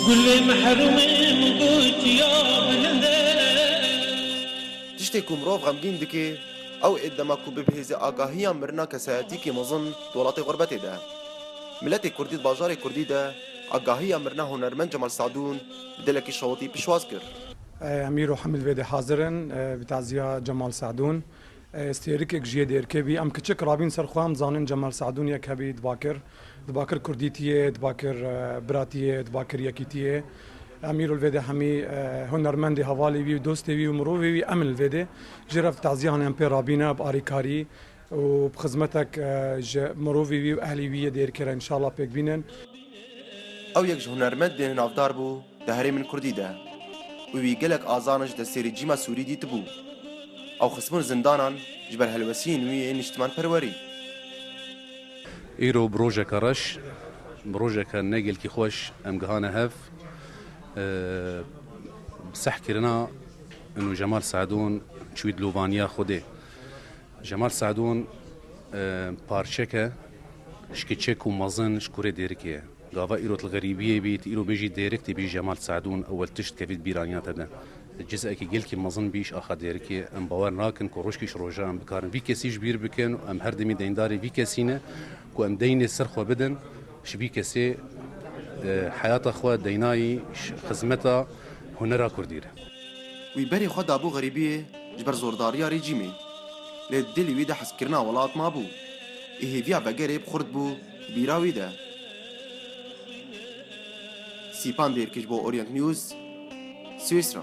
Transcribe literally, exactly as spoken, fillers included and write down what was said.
Gulê mehrûmê min gotiya bilinde. Tiştê ku mirov xemgîn dike, ew ê dema ku bi bihêzê agahiya mirina kesayetîkê mezin di welatê xurbetê de. Miletê Kurdî di bajarê Kurdî de agahiya mirina hunermend Cemal Sadûn bi dilekî şewitî piştwaz kir. Em îro hemî li vê de hazir in, e, bi taziya Cemal Sadûn. E, stêrikek ji yê dêrkê bî. Em kiçik rabîn ser xwe, em zanin Cemal Sadûn yek hebî di bakir, di bakir kurdîtiyê, di bakir, e, biratiyê, di bakir yekîtiyê. Em îro li vê de hemî, e, hunermendê hevalê wî û dostê wî û mirovê wî em in li vê de. Jê re bi taziya hane em pê rabîne bi arîkarî û bi xizmetek, e, ji mirovê wî û ehlî wî yê dêrkê re înşallah pêk bînin. Ew yek ji hunermendên navdar bû di herêmên Kurdî de û wî gelek azan ji destêrî Cîma Sûrî dîtibû. Ew xistbûn zindanan ji ber helwestiyên wî yên niştimanperwerî. Îro bi rojeke reş, bi rojeke ne gelkî xweş em gihane hev. Ee, bi sehkirina û Cemal Sadûn çûyî dilovaniya Xwedê. Cemal Sadûn, e, parçeke ji kiçik û mezin ji kurê Dêrikê ye. Gava îro tu li xerîbiyê bî, tu îro bêjî Dêrik, tê bêjî Cemal Sadûn, ewel tişt kevî di bîraniya te de. Cizekî gelkî mezin bî ji axa Dêrikê. Em bawer nakin ku rojkî ji roja em bikarin vî kesî ji bîr bikin û em her demî deyndarê vî kesî ne ku em deynê ser xwe bidin, ji vî kesê, e, heyata xwe deynayî ji xizmeta hunera Kurdî re. Wî berê xwe dabû xerîbiyê ji ber zordariya rejîmê. Lê dilî wî de hezkirina welat mabû. Ê hêviya vegerê bi xurt bû di bîra wî de. Sîpan Dêrkiş bo Orient News, Swîsra.